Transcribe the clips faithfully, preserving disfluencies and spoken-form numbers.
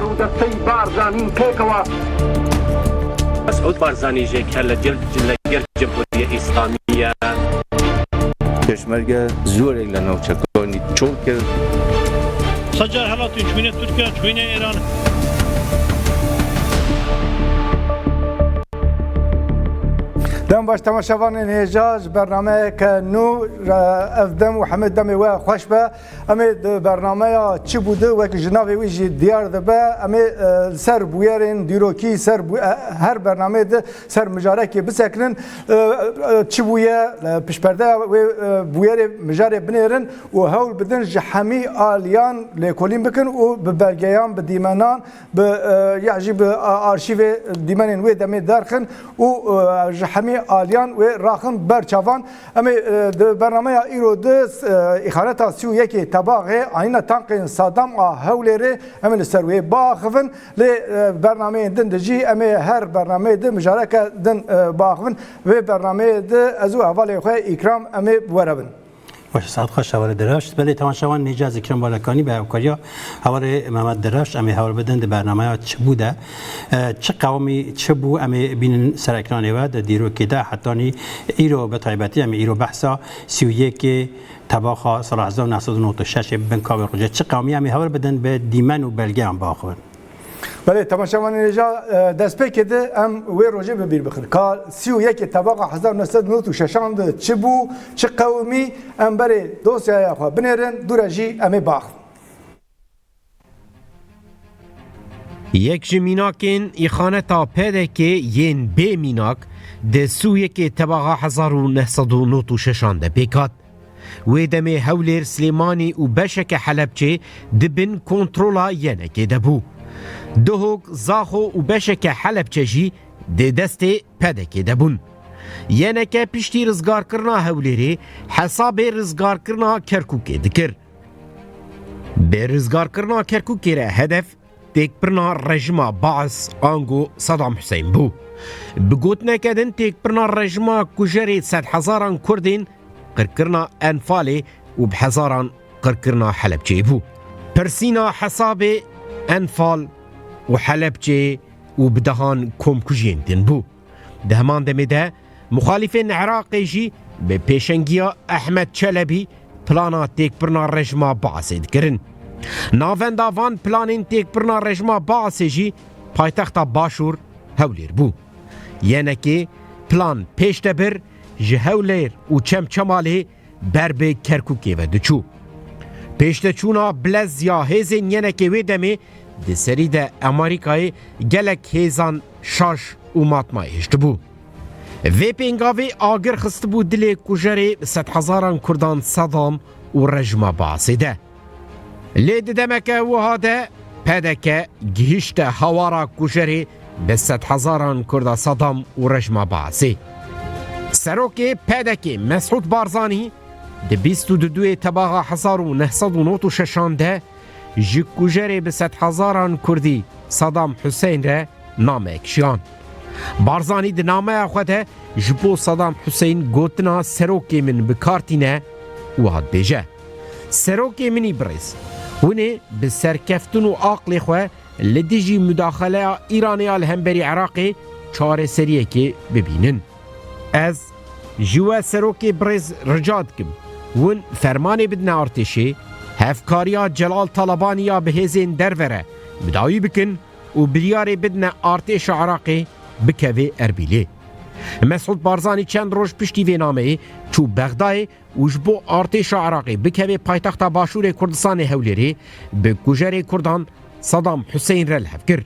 û destey Barzanî pêkewa. Mesûd Barzanî jêker li gel, li gel Cumhuriyet Îslamî ye. Pêşmerge zorek li navçekanî çol kir. Sacar helat çûyîne Tirkiye, çûyîne Îran. Dem baş temaşevanên hêja, ji bernameyeke nû, ev dem û hemê demê we xweş be. Em ê di bernameya Çi bû di, wek ji navê wî jî diyar dibe, em ê, e, li ser bûyerên dîrokî, ser bû-, e, her bernameyê di ser mijarekê bisekinin. E, e, çi bûye, e, piştperdeya wê, e, bûyerê mijarê binêrin û hewl bidin ji hemî aliyan lêkolîn bikin û bi belgeyan, bi dîmenan, bi, e, ya jî bi a-, arşîvê dîmenên wê demê derxin û, e, ji hemî aliyan wê raxin ber çavan. Em ê, e, di bernameya îro di, e, îxaneta sî û yekê Tebaxê, anîna tankên Sadam a Hewlêrê, em ê li ser wê biaxivin. Lê, e, bernameyên din de jî em ê her bernameyê di mijareke din, e, biaxivin. Vê bernameyê di ez û hevalê xwe Îkram em ê bi we re bin. Baş e, saet xweş hevalê Diraş. Belê, temaşevan nêca Zikran Balakanî bi hevkariya hevalê Mehmet Diraş em ê hewl bidin di bernameya Çi bû de. E, çi qewimî çi bû, em ê bînin ser ekranê we di dîrokê de, hetanî îro bi taybetî em ê îro behsa sî û yekê Tebaxa sala hezar û neh sed û nod û şeş ê bibin ka vê rojê. Çi qewimî em ê hewl bidin bi dîmen û belgeyan biaxivin. Belê, temaşevanên hêja, e, destpêkê de em wê rojê bi bîr bixin. Ka sî û yekê Tebaxa hezar neh sed nod û şeşan de çi bû, çi qewimî, em berê dosyaya xwe binêrin, dûre jî em ê biaxivin. Yek ji mînakên îxaneta P D K yên bê mînak di sî û yekê Tebaxa hezar û neh sed û nod û şeşan de pêk hat. Wê demê Hewlêr, Silêmanî û beşeke Helebçê di bin kontrola Y N K'ê de bû. Duhok, Zaxo û beşeke Helebçe jî di destê P D K'ê de bûn. Y N K piştî rizgarkirina Hewlêrê hesabê rizgarkirina Kerkûkê dikir. Bi rizgarkirina Kerkûkê re hedef têkbirina rejîma Baas ango Saddam Hussein bû. Bi gotineke din têkbirina rejîma kujerê sedhezaran Kurdên, qirkirina Enfalê û bi hezaran qirkirina Helebçeyê bû. Pirsîna hesabê Enfal û Helebçeyê û bi dehan komkujiyên din bû. Di heman demê de muxalîfên Iraqê jî bi pêşengiya Ehmed Çelebî plana têkbirina rejîma Baasê dikirin. Navenda van planên têkbirina rejîma Baasê jî paytexta Başûr Hewlêr bû. Y N K'ê plan pêş de bir, ji Hewlêr û Çemçemalê ber bi Kerkûkê ve diçû. Pêşdeçûna bilez ya hêzên Y N K'ê wê demê di serî de Amerîkayê gelek hêzan şaş û matmayê hiştibû. Vê pêngavê agir xistibû dilê kujerê sedhezaran Kurdan Sedam û rejîma Baasê de. Lê di demeke wiha de P D K gihişte hawara kujerê bi sedhezaran Kurda Sedam û rejîma Baasê. Serokê P D K Mesûd Barzanî di bîst û duyê Tebaxa hezar û neh sed û nod û şeşan de ji kujerê bi sedhezaran Kurdî Sadam Huseyîn re nameyek şiyan. Barzanî di nameya xwe de ji bo Sadam Huseyîn gotina serokê min bi kar tîne û hat bêje, Serokê min î birêz, hûn ê bi serkeftin û aqlê xwe li dijî mudaxeleya Îranê ya li hemberî Iraqê çareseriyekê bibînin. Ez ji we serokê birêz rica dikim, hûn fermanê bidine artêşê, hevkariya Celal Talabanî ya bi hêzên derve re bi dawî bikin û biryarê bidine artêşa Iraqê bikeve Erbîlê. Mesûd Barzanî çend roj piştî vê nameyê çû Bexdayê û ji bo artêşa Iraqê bikeve paytexta Başûrê Kurdistanê Hewlêrê bi kujerê Kurdan Sadam Huseyîn re li hev kir.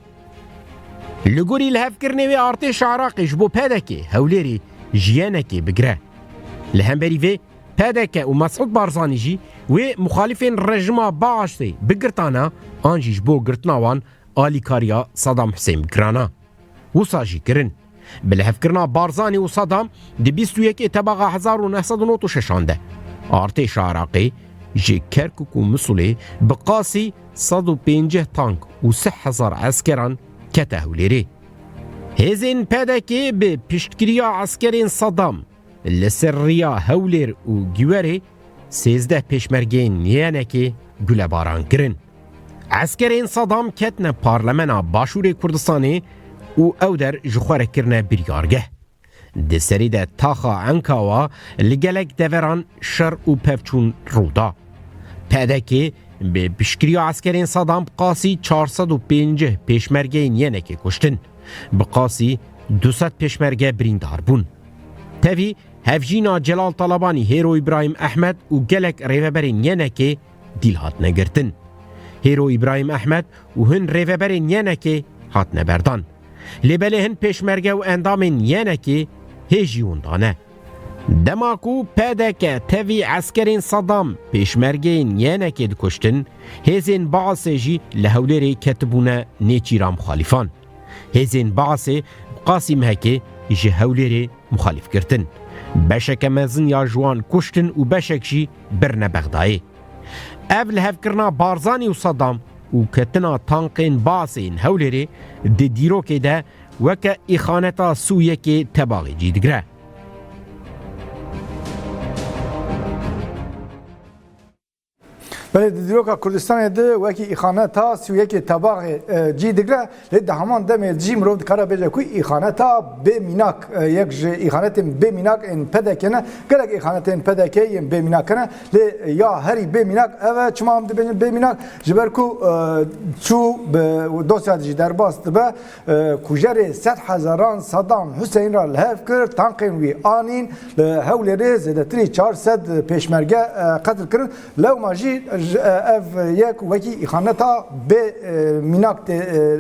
Li gorî lihevkirinê wê artêşa Iraqê ji bo P D K Hewlêrê ji Y N K'ê bigire. Li hemberî vê P D K û Mesûd Barzanî jî wê muxalîfên rejîma Baasê bigirtana an jî ji bo girtina wan alîkariya Sadam Huseyîn bikirana. Wisa jî kirin. Bi lihevkirina Barzanî û Sadam di bîst û yekê Tebaxa hezar û neh sed û nod û şeşan de artêşa Iraqê ji Kerkûk û Misulê bi qasî sed û pêncî tank û sih hezar eskeran kete Hewlêrê. Hêzên P D K bi piştgiriya eskerên Sadam li ser riya Hewlêr û Giwerê sêzdeh pêşmergeyên Y N K'ê gulebaran kirin. Eskerên Sedam ketine Parlemena Başûrê Kurdistanê û ew der ji xwe re kirine biryargeh. Di serî de taxa Enkawa li gelek deveran şer û pevçûn rû da. P D K bi piştgiriya eskerên Sedam bi qasî çar sed û pêncî pêşmergeyên Y N K'ê kuştin. Bi qasî du sed pêşmerge birîndar bûn. Tevî hevjîna Celal Talabanî, Hêro Îbrahîm Ehmed û gelek rêveberên Y N K'ê dîl hatine girtin. Hêro Îbrahîm Ehmed û hin rêveberên Y N K'ê hatine berdan. Lê belê hin pêşmerge û endamên Y N K'ê hê jî winda ne. Dema ku P D K tevî eskerên Sedam pêşmergeyên Y N K'ê dikuştin, hêzên Baasê jî li Hewlêrê ketibûne nêçîra muxalîfan. Hêzên Baasê bi qasî mehekê ji Hewlêrê muxalîf girtin. Beşeke mezin ya ji wan kuştin û beşek jî birine Bexdayê. Ev lihevkirina Barzanî û Sedam û ketina tankên Baasê yên Hewlêrê di dîrokê de weke îxaneta Sûyekê Tebaxê cî digire. Belê di dîroka Kurdistanê de wekî îxaneta Sûyekê Tebaxê, e, cî digire, lê di heman demê jî mirov dikare bêje ku îxaneta bê mînak, e, yek ji îxanetên bê mînak ên P D K ne, gelek îxanetên P D K yên bê mînak hene, lê ya herî bê mînak ev e. Çima em dibêjin bê mînak? Ji ber ku, e, çû bi dosya jî derbas dibe, e, kujerê sed hezaran Saddam Huseyîn re li hev kir, tankên wî anîn, li Hewlêrê zêdetirî çar sed pêşmerge, e, qetil kirin. Lewma jî ji, e, ev yek wekî îxaneta bê, e, mînak tê, e,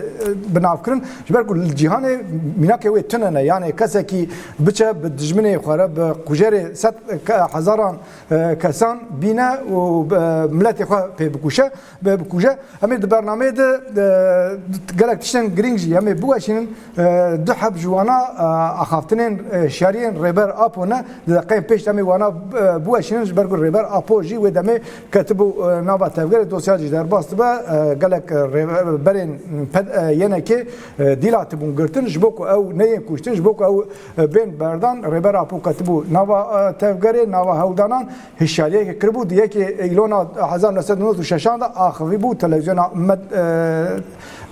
bi nav kirin. Ji ber ku li cîhanê mînakê wê tune ne. Yanê kesekî biçe bi dijminê xwe re, bi kujerê sed ke-, hezaran, e, kesan bîne û, e, miletê xwe pê bikuşe, bi-, bikuje. Em ê di bernameyê de, e, gelek tiştên girîng jî em ê biweşînin. E, du heb ji wana, e, axaftinên, e, şeriyên Rêber Apo ne. Di deqeyên pêş em ê wana, e, biweşînin, ji ber ku Rêber Apo jî wê demê ketibû, e, nava tevgerê, dosya jî derbas dibe. E, gelek, e, rêberên ped-, e, Y N K'ê, e, dîl hatibûn girtin, ji bo ku ew neyên kuştin, ji bo ku ew, e, bên berdan. Rêber Apo ketibû nava, e, tevgerê, nava hewldanan. Hişyariyeke kiribû, di yekê Îlona hezar neh sed û nod û şeşan de axivîbû televizyona Med, e,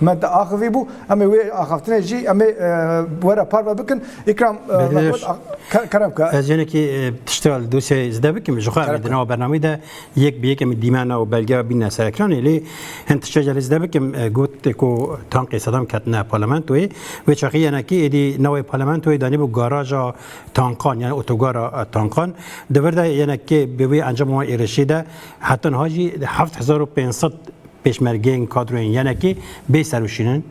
Med de axivîbû. Em ê wê axaftinê jî em ê, e, were parve bikin. Îkram, e, Belê, Mehmet, a-, ke-, kerem ke. Ez yenekî, e, tişta li dosyayê zide bikim. Ji xwe em Kerem ê di ke. nava bernameyê de yek bi yek em ê dîmena û belgeya bîne ser ekranê. Lê hin tiştê jî lê zide bikim, e, got ku tankê Sedam ketine parlamentoyê. Wê çaxî yenekî êdî newê parlamentoyê danîbû garaja tankan, yani otogara, e, tankan. Di vir de yenekê bi wî encama wan êrişî de heta niha jî heft hezar û pênc sed pêşmergeyên kadroyên yenekê bê serûşînin,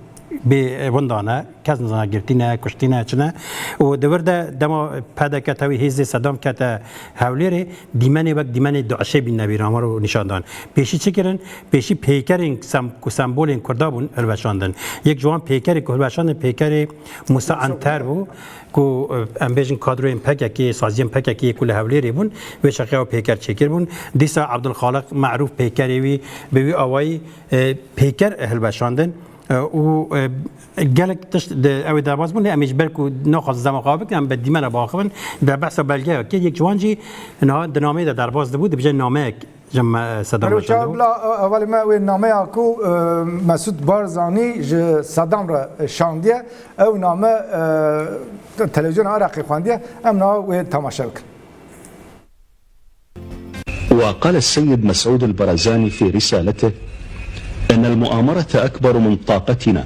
bê, e, winda ne, kes nizana girtî ne, kuştî ne, çi ne. Û di vir de dema P D K tevî hêzê Sedam kete Hewlêrê, dîmenê wek dîmenê DAIŞê bîne bîra me û nîşan dan. Pêşî çi kirin? Pêşî peykerên sem-, ku sembolên Kurda bûn hilweşandin. Yek ji wan peykerê ku hilweşandin, peykerê Musa Enter bû. Ku, e, em bêjin kadroyên P K K, saziyên P K K ku li Hewlêrê bûn, wê çaxê ew pêker çêkir bûn. Dîsa Abdulxaliq Merûf pêkerê wî bi wî awayî, e, pêker hilweşandin, e, û, e, gelek tişt di, ew ê derbas bûn, lê em ê ji ber ku naxwazin zema xwe bikin, em bi dîmena biaxivin, bi behsa belgeya kir, yek ji wan jî niha di nameyê de derbas dibû, dibêje nameyek ji me, Sedam Merhaba, re şandiye. Bila, e, hevalê me wê nameya ku, e, Mesûd Barzanî ji Sedam re şandiye, ew name, e, televîzyona Iraqê xwendiye, em niha wê temaşe bikin. وقال السيد مسعود البرزاني في رسالته: إن المؤامرة أكبر من طاقتنا،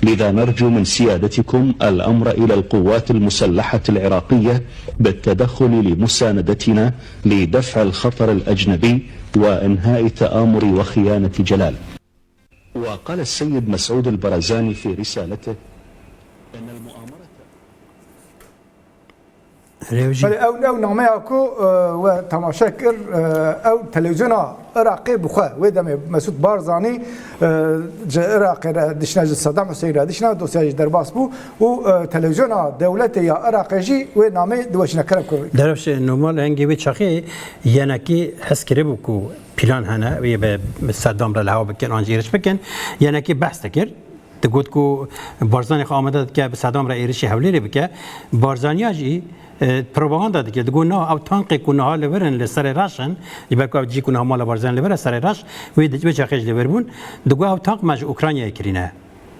لذا نرجو من سيادتكم الأمر إلى القوات المسلحة العراقية بالتدخل لمساندتنا لدفع الخطر الأجنبي وإنهاء تآمر وخيانة جلال. وقال السيد مسعود البرزاني في رسالته: إن المؤامرة Rêwjî. Belê, ew, ew nameya ku, e, we temaşe kir, e, ew televîzyona Iraqê bi xwe, wê demê Mesûd Barzanî, e, ji Iraqê re dişine, ji Sedam Huseyîn re dişine, dosya jî derbas bû û, e, televîzyona dewletê ya Iraqê jî wê nameyê diweşîne. Kerem ku. Derewşê normal hengê wê çaxê yenekî hez kiribû ku plan hene, wê bi, bi Sedam re li hewa bikin, an jî êrîş bikin. Yenekî behs dikir. Digot ku Barzanî xwe amade dike bi Sedam re êrişî Hewlêrê bike. Barzaniya jî, e, propaganda dike. Digot, na, ew tankê ku niha li vir in, li Serê Reş in, ji ber ku ev cî ku niha mala Barzanî li vir e, Serê Reş, wê di, wê çaxê jî li vir bûn. Digot, ew tank me ji Ukraynayê kirîne.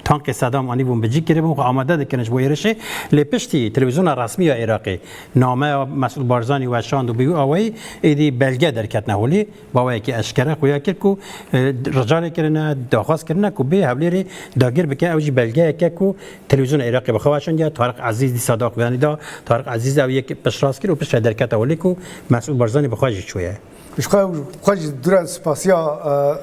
Tankê Sedam anîbûn bi cî kiribûn, xwe amade dikirin ji bo êrişê. Lê piştî televîzyona resmî ya Iraqê nameya Mesûd Barzanî weşand û bi wî awayî êdî belge derketine holê. Bi awayekî eşkere xuya kir ku, e, rica lê kirine, daxwaz kirine ku bê Hewlêrê dagir bike. Ew jî belgeyeke ku televîzyona Iraqê bi xwe weşandiye. Tariq Ezîz dîsa daxuyanî da. Tariq Ezîz ew yek piştrast kir û piştre derkete holê ku Mesûd Barzanî bi xwe jî çûye. Ji xwe, xwe jî dûre spasiya,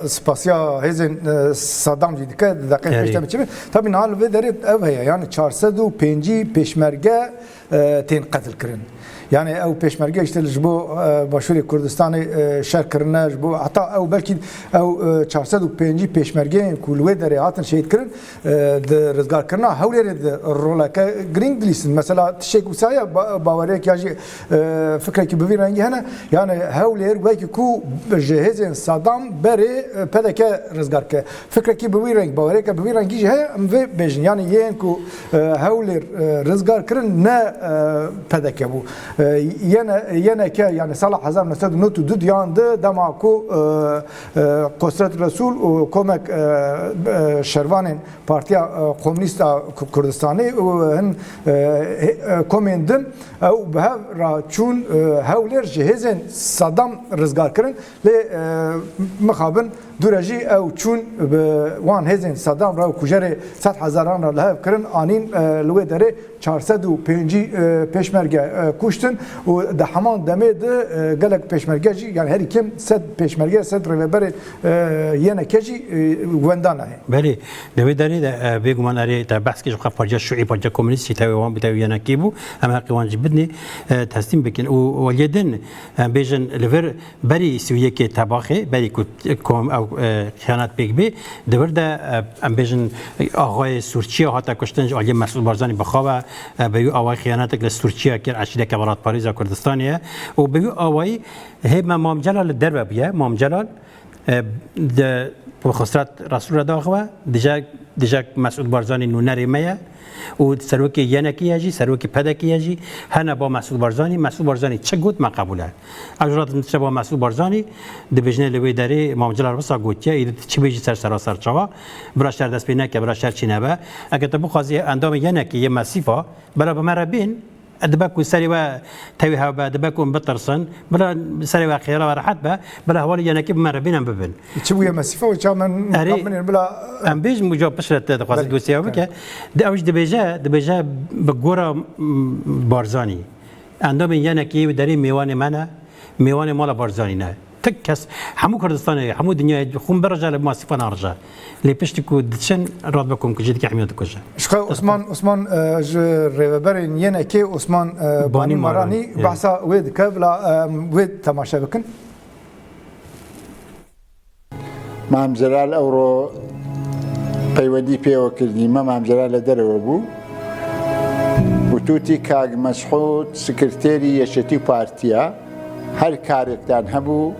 e, spasiya hêzên, e, Sedam jî dike, di deqeyên Erê. Pêş de çi be. Tabî niha li vê derê ev heye, yani çar sed û pêncî pêşmerge, e, tên qetil kirin. Yani ew pêşmerge işte ji bo, e, Başûrê Kurdistanê, e, şer kirine, ji bo heta ew belkî ew, e, çar sed û pêncî pêşmergeyên ku li wê derê hatin şehîd kirin, e, di rizgarkirina Hewlêrê de roleke girîng dilîstin. Mesela tiştek wisa ye, ba-, baweriyek ya jî, e, fikrekî bi vî rengî hene. Yani Hewlêr wekî ku ji hêzên Sedam berê, e, P D K rizgar ke. Fikrekî bi vî reng, baweriyeke bi vî rengî jî heye, em vê bêjin. Yani yên ku, e, Hewlêr, e, rizgar kirin ne, e, P D K bû. E, yene, yeneke, yani sala hezar neh sed û nod û du diyan de dema ku, e, e, Qosret Resûl û komek, e, e, şervanên Partiya, e, Komûnîst a Ku-, Kurdistanê û hin, e, he-, e, komên din ew bi hev re çûn, e, Hewlêr ji hêzên Sedam rizgar kirin. Lê, e, mixabin dûre jî ew çûn bi wan hêzên Sedam re û kujerê sed hezaran re li hev kirin, anîn, e, li wê derê çar sed û pêncî, e, pêşmerge, e, kuştin û di heman demê de, e, gelek pêşmerge jî, yani herî kêm sed pêşmerge, sed rêveberê, e, yeneke jî, e, wenda nayê. Belê, di wê derê de, e, bêguman erê te behs kir ji xwe partiya şûî, partiya komûnîst jî tevê wan bû, tevê yenekî bû, em heqê wan jî bidinê, e, teslîm bikin. Û aliyê din, em bêjin li vir berî sî û yekê Tebaxê, berî ku kom-, ew, e, xiyanet pêk bê, di vir de, e, em bêjin, axayê Sûrçiya hate kuştin, ji aliyê Mesûd Barzanî bi xwe ve, e, bi wî awayî xiyanetek li Sûrçiya kir, eşîreke welatparêza Kurdistanê ye û bi wî awayî hê me Mam Celal li derve bûye. Mam Celal, e, di, bi Xosret Resûl re daxive, dije, dije Mesûd Barzanî nûnerê me ye û serokê yenekê ye jî, serokê P D K'ê ye jî, hene ba Mesûd Barzanî, Mesûd Barzanî çi got me qebûl e. Ev ji ratin diçe ba Mesûd Barzanî, dibêjine li wê derê Mam Celal wisa gotiye, îdî tu çi bêjî ser sera ser çava, bira şer dest pê neke, bira şer çî nebe. Eke tu bixwazî endamê yenekê yê Mesîfa, bira bi me re bên, e, dibe ku serê we tewî hev be, dibe ku em bitirsin, bila serê we xeyala we rehet be, bila hevalê yenekê bi me re bên em bibin. Çi bûye Mesîfa û çawa min Erê, min bila em bêjin û cevap piştre te dixwaze Belê. Dosyaya bike. Belê. Di ew jî dibêje, dibêje bi gora, m, Barzanî. Endamên yenekê wê derê mêwanê me ne, mêwanê mala Barzanî ne. Tik kes, hemû Kurdistanê, hemû dinyayê xûn birije li Mesîfa nerije. Lê piştî ku diçin, radbe komkujî dike, hemiya dikuje. Ji xwe Osman, Osman, e, ji rêveberên yenekê Osman, e, Banî Banî Maranî, Maranî, evet. Behsa wê dike, bila, e, wê temaşe bikin. Mam Celal ئەوڕۆ پەیوەندی پێوە کردین، مە مام جەلال لە دەرەوە بوو، وتوتی کاک مەسعود سکرتێری یەکێتی و پارتیە، هەر کارێکتان هەبوو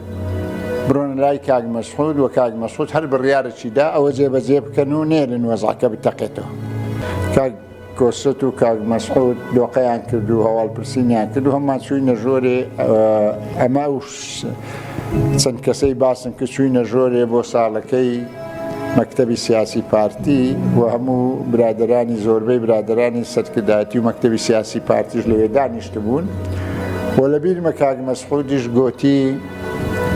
بڕۆن لای کاک مەسعود و کاک مەسعود هەر بڕیارێکی دا ئەوە جێبەجێ بکەن و نێرن وەزعەکە بتەقێتەوە. کاک کۆسرەت و کاک مەسعود دۆقەیان کرد و هەواڵپرسینیان کرد و هەمووان چووینە ژۆرێ. ئەمە ئەو ش-، چەند کەسەی باسن کە چووینە ژۆرێ بۆ ساڵەکەی مەکتەبی سیاسی پارتی و هەموو برادەرانی، زۆربەی برادەرانی سەرکردایەتی و مەکتەبی سیاسی پارتیش لەوێ دانیشتبوون. و لە بیرمە کاک مەسعودیش گۆتی،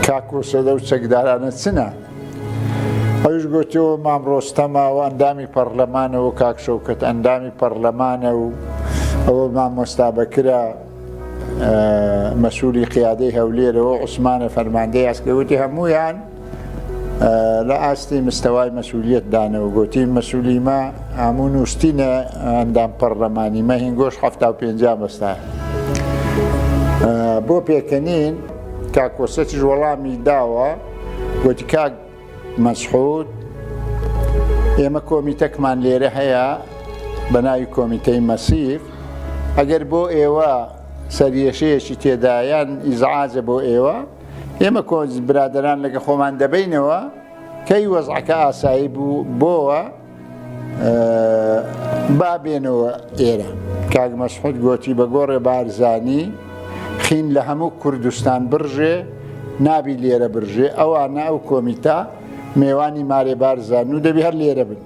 کاک کۆسرەت، ئەو چەکدارانە چنە؟ ئەویش گۆتیەوە، مام ڕۆستەمە و ئەندامی پەرلەمانە و کاک شەوکەت ئەندامی پەرلەمانە و ئەوە مامۆستا بەکرە، ئە، مەسوولی قیادەی هەولێرەوە، عوسمانە فەرماندەی ئەسکەوتی، هەمویان، ئە، لە ئاستی مستەوای مەسوولیەت دانەوە. گۆتی، مەسوولی مە هەموو نووسینە ئەندام پەرلەمانی مە هینگۆش حەفتا و پێنجا بەستە. ئە، بۆ پێکەنین، کاک کۆسەتیش وەڵامی داوە، گۆتی، کاک مەسعود، ئێمە کۆمیتەکمان لێرە هەیە بە ناوی کۆمیتەی مەسیف. ئەگەر بۆ ئێوە سەریەشەیەکی تێدایان ئیزعاجە بۆ ئێوە، ئێمە کۆ-، برادەران لەگە خۆمان دەبینەوە، کەی وەزعەکە ئاسایی بوو بۆوە، با بێنەوە ئێرە. کاک مەسعود گوتی، بە گۆڕێ بارزانی خین لە هەموو کوردستان بڕژێ، نابی لێرە بڕژێ. ئەوانە، ئەو کۆمیتە، مێوانی مارێ بارزان و دەبی هەر لێرە بن.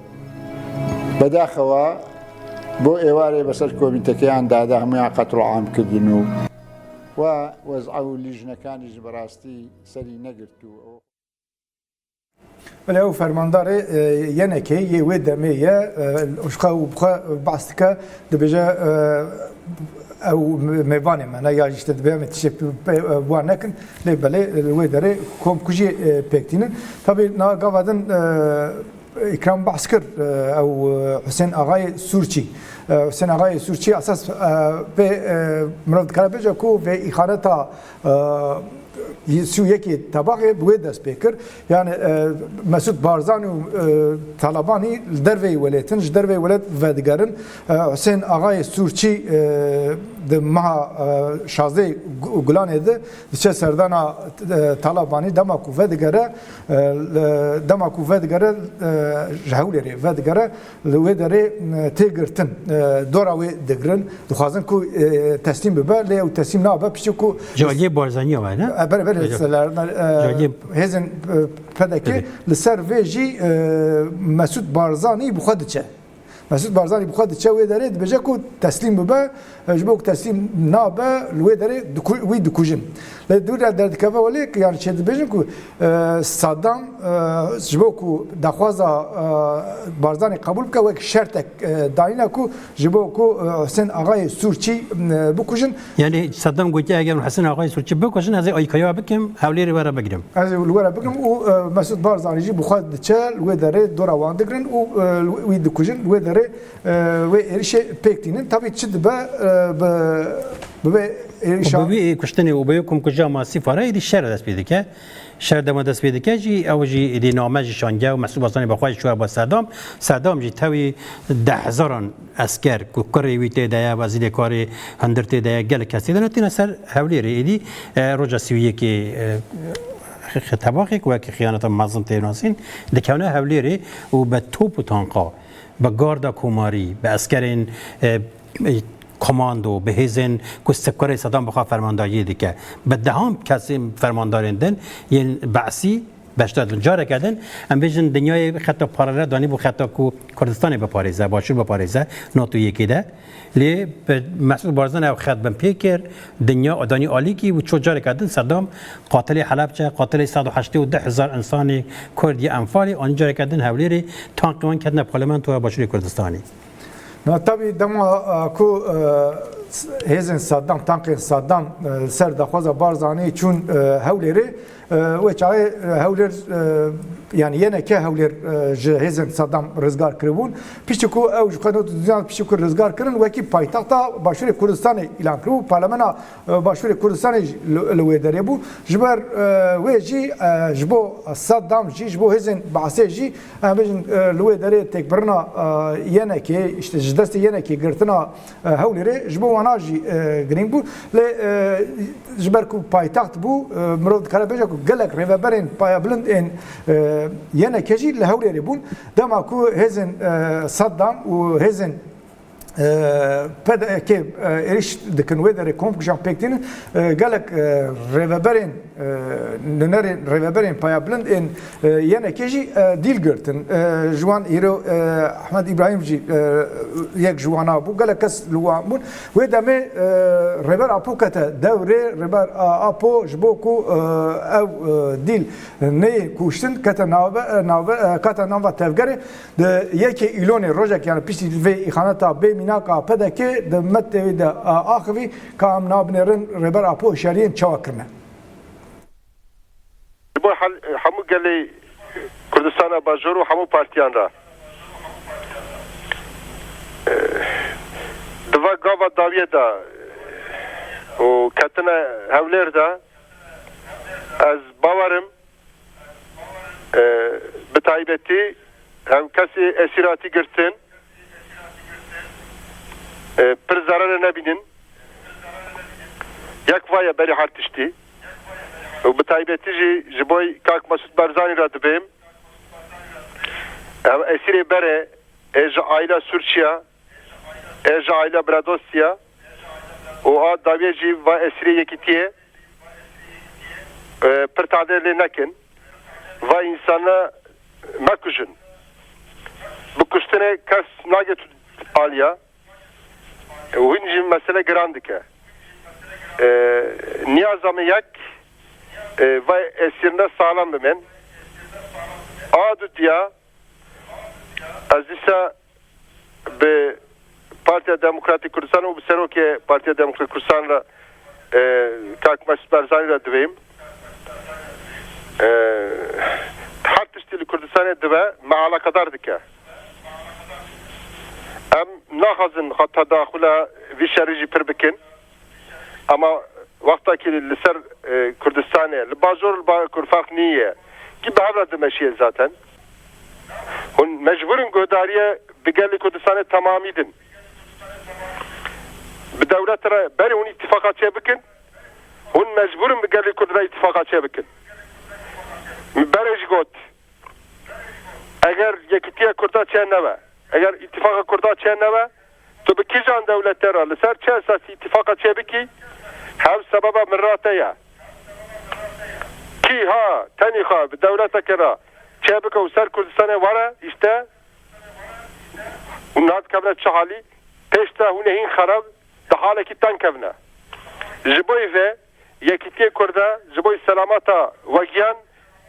بەداخەوە بۆ ئێوارێ بەسەر کۆمیتەکەیان دادا، هەمویان قەتڵ عام کردن و و وەزعە و لیژنەکانیش بەڕاستی سەری نەگرت و ئەو بەڵێ، ئەو فەرماندارێ، ئێ، یەنەکەی یێ وێ دەمێ یە، ئێ، ئوشقا و بخوا بەس دکە، دەبێژە، ئێ، ئەو مێوانێ مەنە یا ژیشتە دەبێ ئەمێ تشێ پێ، ئێ، بوان نەکن، لێ بەڵێ، لە وێ دەرێ کۆم کوژی، ئێ، پێکتینن. تابی نا گاوادن، ئێ، ئیکرام بەس کرد، ئێ، ئەو، ئێ، حوسێن ئاغای سوورچی. ئێ، حوسێن ئاغای سوورچی ئەساس، ئێ، پێ، ئێ، مرۆڤ دکارە بێژە کو vê îxaneta، ئێ، سی و یەکی تەباغێ bi wê dest pê kir. Yani, e, Mesut Barzanî û, e, Talebanî li derveyî welêtin, ji derveyî welet vedigerin. E, Husên Axayê Sûrçî, e, di meha, e, şazdeh Gu-, Gulanê de diçe serdana, e, Talebanî, dema ku vedigere, e, li, dema ku vedigere, e, ji Hewlêrê vedigere, li wê derê, e, tê girtin, e, dora wê digirin, dixwazin ku, e, teslîm bibe, lê ew teslîm nabe, piçê ku Ji aliyê Barzanî ya ne? E, belê, belê, Belê. se-, e, Ji aliyê hêzên, e, P D K Belê. li ser vê jî, e, Mesûd Barzanî bi xwe diçe. Mesûd Barzanî bi xwe diçe wê derê, dibêje ku teslîm bibe, e, ji bo ku teslîm nabe, li wê derê diku-, wî dikujin. Lê dû re derdikeve welê, yani çê dibêjin ku, e, Saddam, e, ji bo ku daxwaza, e, Barzanî qebûl bike, wek şertek, e, dayîne ku ji bo ku, e, Husên Axayê Sûrçî, e, bikujin. Yani Saddam gotiye, eger Husên Axayê Sûrçî bikujin, ez ê alîkariya bikim, Hewlêrê were bigirim. Ez ê li were bigirim û, e, Mesûd Barzanî jî bi xwe diçe, li wê derê dora wan digirin û, e, wî dikujin, li wê derê, e, wê êrişê pêk tînin. Tabî çi dibe, e, bi, bi vê êrişa Û bi wî kuştinê û bi wê komkujiya masîfa re êdî şer dest pê dike. Şer dema dest pê dike jî, ew jî êdî name jî şandiye û Mesûd Barzanî bi xwe jî çûye ba Sedam. Sedam jî tevî deh hezaran esker ku kurê wî tê de ye, wezîrê karê hundir tê de ye, gelek kes tê de ne têne ser Hewlêrê êdî, e, roja sî û yekê, e, xi-, xi-, tebaxê ku wekî xiyaneta mezin tê nasîn, dikevne Hewlêrê û bi top û tanqa, bi garda komarî, bi eskerên, e, komando, bi hêzên ku sikurê Sedam bi xwe fermandariyê dike, bi dehan kesên fermandarên din yên Be'sî beşdar dibin. Careke din em bêjin dinyayê xeta paralel danî bû xeta ku Kurdistanê biparêze, Başûr biparêze, NATO yekê de. Lê bi Mesûd Barzanî ew xet bin pê kir, dinya danî alîkî û ço careke din Sedam qatilê Helebçe, qatilê sed û heştê û du hezar insanê Kurd yê Enfalê, anî careke din Hewlêrê, tankê wan ketine parlamentoya Başûrê Kurdistanê. Na tabî dema, e, ku, e, hêzên Saddam, tankên Saddam, e, ser daxwaza Barzanî çûn, e, Hewlêrê, e, wê çaxê, e, Hewlêr, e, yani Y N K Hewlêr, e, ji hêzên Saddam rizgar kiribûn. Piştî ku ew ji xwe nod diyan piştî ku rizgar kirin, wekî paytexta Başûrê Kurdistanê îlan kiribû. Parlamena, e, Başûrê Kurdistanê jî li, li wê derê bû. Ji ber, e, wê jî, e, ji bo Saddam jî, ji bo hêzên Be'sê jî, em bêjin, e, li wê derê têkbirina, e, Y N K, işte ji destê Y N K girtina, e, Hewlêrê ji bo wana jî, e, girîng bû. Lê, e, ji ber ku paytext bû, e, mirov dikare bêje ku gelek rêveberên payebilind ên, e, Y N K jî li Hewlêrê bûn. Dema ku hêzên, e, Saddam û hêzên, e, P D K, e, êrîş dikin wê derê, komkujan pêk tînin, e, gelek, e, rêveberên, e, nûnerên rêveberên payebilind ên, e, Y N K jî, e, dîl girtin. E, ji wan îro, e, Ehmed Îbrahîm jî, e, yek ji wana bû. Gelek kes li wan bûn. Wê demê, e, Rêber Apo kete dewrê, Rêber, a, Apo ji bo ku, e, ew, e, dîl neyê kuştin, kete nave, e, nave, e, kete nava tevgerê. Di yekê Îlonê rojek, yani piştî vê îxaneta bê mînaka P D K di Mettewê de, e, axivî ka em nabinêrin Rêber Apo hişyariyên çawa kirine. Ji bo hel-, hemû gelê Kurdistana Bajor û hemû partiyan re. Di va gava dawiyê de û ketine Hewlêr de ez bawerim, e, bi taybetî ew kesê esîr hatî girtin, e, pir zerere nebînin. Yek va ye berî her tiştî. Û bi taybetî jî ji bo kak Mesûd Barzanî re dibêm. Ev esîrê bere, Ê ji aîla Sûrçiya, ê ji aîla Biradostî ya û a dawiyê jî va esîrê Yekîtiyê, e, pir tadê lê nekin. Va însana mekujin. Bi kuştinê kes nagê tu aliya. Û hûn jî mesele giran dike. E, niyaza me yek, e, va esîrine saxlem bimên. A dudiya, ez dîsa bi Partiya Demokratîk Kurdistan û bi serokê Partiya Demokratîk Kurdistan re, e, Kak Mesûd Barzanî re divêm. E, her tiştî li Kurdistanê dibe me alaqedar dike. Em naxwazin xwe tedaxula vî şerî jî pir bikin. Ama wexta ki li ser, e, Kurdistanê, li bajor, li bakur ferq nîye. Ki bi hev re dimeşiye zaten. Hûn mecbûr in guhdariyê bi gelê Kurdistanê temamî din. Bi dewlet re berê hûn îtifaqa çê bikin, hûn mecbûr in bi gelê Kurd re îtifaqa çê bikin. Min berê jî got, eger yekîtiya Kurda çê nebe, eger îtifaqa Kurda çê nebe, tu bi kîjan dewletê re, li ser çi esasî îtifaqa çê bikî? Hev sebeba min re te ye. Kî ha, tenî xwe bi dewleteke re çê bike û ser Kurdistanê were, îşte, hûn nadikevine çi halî, pêş de hûn ê hîn xerab di halekî teng kevine. Ji bo vê, yekîtiyê Kurda, ji bo selameta we giyan,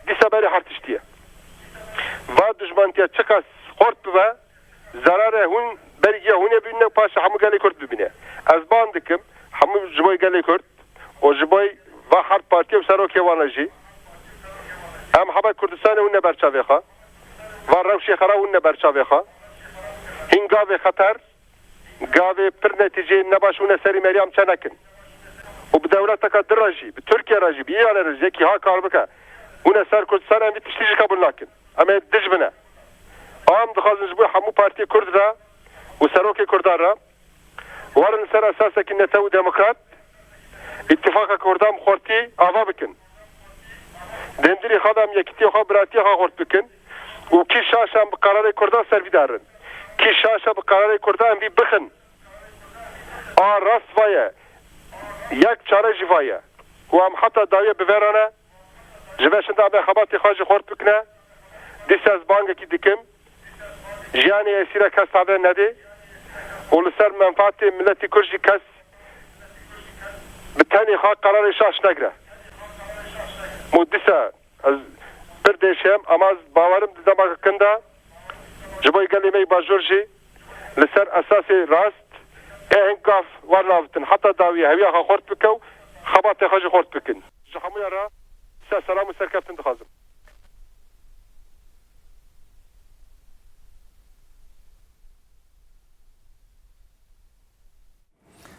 dîsa berê her tiştî ye. Va dijmantiya çiqas xort bibe, zerarê hûn berî giya hûn ê bibîne û paşê hemû gelê Kurd bibîne. Ez ban dikim, hemû ji bo gelê Kurd û ji bo va her partî û serokê wan re jî, em hebe Kurdistanê hûn ne ber çavê xwe, va rewşê xera hûn ne ber çavê xwe, hîn gavê xeter, gavê pir netîceyên nebaş hûn ê serî merî em çê nekin. Û bi dewleteke din re jî, bi Tirkiye re jî, bi Îranê re jî yekî ha kar bike, hûn ê ser Kurdistanê em vî tiştî jî qebûl nakin. Em ê dij bine. Em dixwazin ji bo hemû partiyê Kurd re û serokê Kurdan re werin li ser esasekî netew û demokrat, îtîfaqa Kurdan bi xurtî ava bikin. Dêmdirî xwe de em yekîtiyê xwe, biratiyê xwe xurt bikin û kî şaş e em bi qerarê Kurdan servîdarin. Kî şaş e bi qerarê Kurdan em vî bixin. A rast va ye. Yek çare jî va ye. Û em heta dawiyê bi vê re ne. Ji vê şinda em ê xebatê xwe jî xurt bikine. Dîsa ez bangekî dikim. Jiyanê esîre kes tadê nedê û li ser menfaatê miletî Kurd jî kes bi tenê xwe qerarê şaş negire. Û dîsa ez pir dêşem, ama ez bawerim di dema kin de ji bo gelê me yê bajor jî li ser esasê rast ê hin gav wernavitin. Heta dawî hewiya xwe xurt bike û xebatê xwe jî xurt bikin. Ji hemûyan re ser selam û serkeftin dixwazim.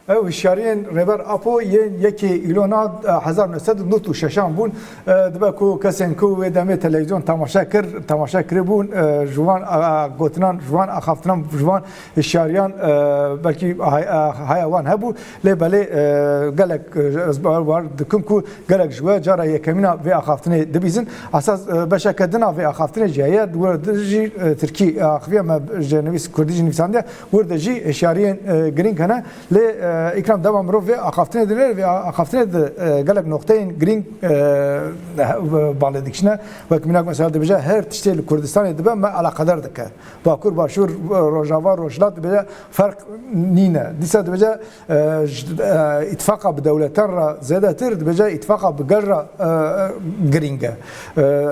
Ew hişyariyên Rêber Apo yên yekê Îlona, e, hezar neh sed û nod û şeşan bûn. E, dibe ku kesên ku wê demê televîzyon temaşe kir, temaşe kiribûn, e, ji wan, e, gotinan, ji wan axaftinan, ji wan hişyariyan, e, belkî hay-, e, haya wan hebû. Lê belê, e, gelek, e, ez bawer dikim ku gelek ji we cara yekemîna vê axaftinê dibîzin. Esas, e, beşeke din a vê axaftinê jî heye, di wir de jî, e, tirkî axiviye me ji nivîs kurdî jî nivîsandiye, wir de jî hişyariyên, e, girîng hene. Lê, e, Îkram, dema mirov vê axaftinê dinêre, vê axaftinê de, e, gelek noqteyên girîng, e, balê dikişine. Wek mînak mesela dibêje, her tiştê li Kurdistanê dibe me eleqedar dike. Bakur, Başûr, Rojava, Rojhilat dibêje ferq nîne. Dîsa dibêje, e, ji, e, îtifaqa bi dewletan re zêdetir, dibêje îtifaqa bi gel re, e, girîng e. E,